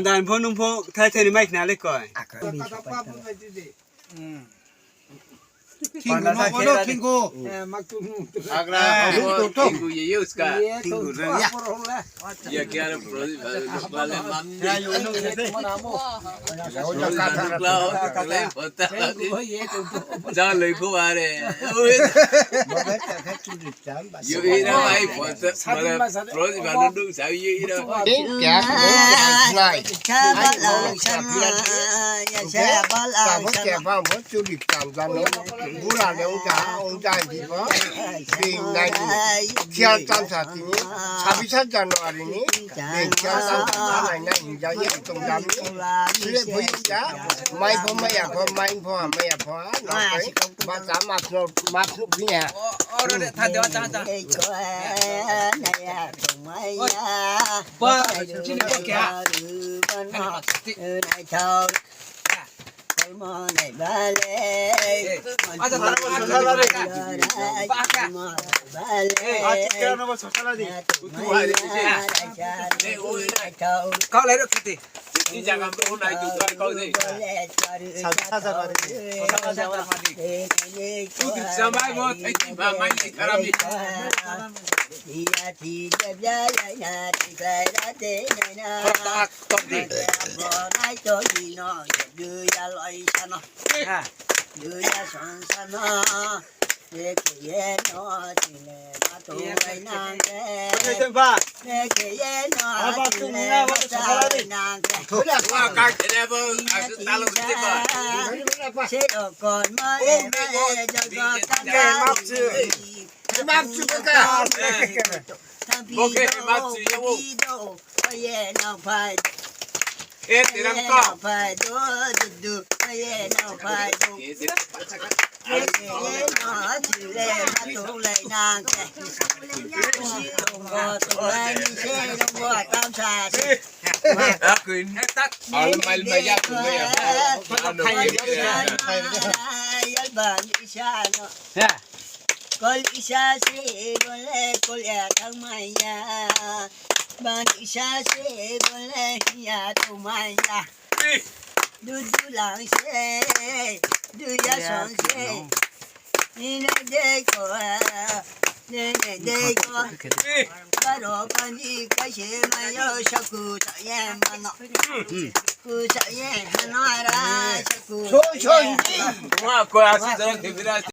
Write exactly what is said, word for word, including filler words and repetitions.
Dan pho nung pho thai thai ni mai khna le koi. Agra, Thingu ye use ka. Thingu rang ya. Ya kya re, Prozi bhai, bhai, man. Prozi bhai, bhai, bhai, bhai. Jang loi ko ba re. Yo ira bhai, bhai, Prozi bhai, nung sa yo ira. Kya? Nai. Kya ba lang sana, ya kya ba lang sana. Chuli tam jano, bura le ungta, ungta di bo, bing nai ni, khial tam sa tini, sabisa January ni, bing khial tam sa nai nai hing ja ye tong jam ni, sile bui ja, mai pho mai ya pho, mai pho mai ya pho, no kai, ba ta ma phno, ma phno bini ha. Oro de tha de, tha, tha. Ba, chini bo kya? Kol isa se bole kol ya tang maya. Ban isa se bole ya tang maya. Du du lang se, du ya song se. Ni ne de ko, ni ne de ko. Baro pani ka se ma yo sa ku ta ye ma no. Ku sa ye ma no ra sa ku. So so ni. Wa ko asi jara de bira.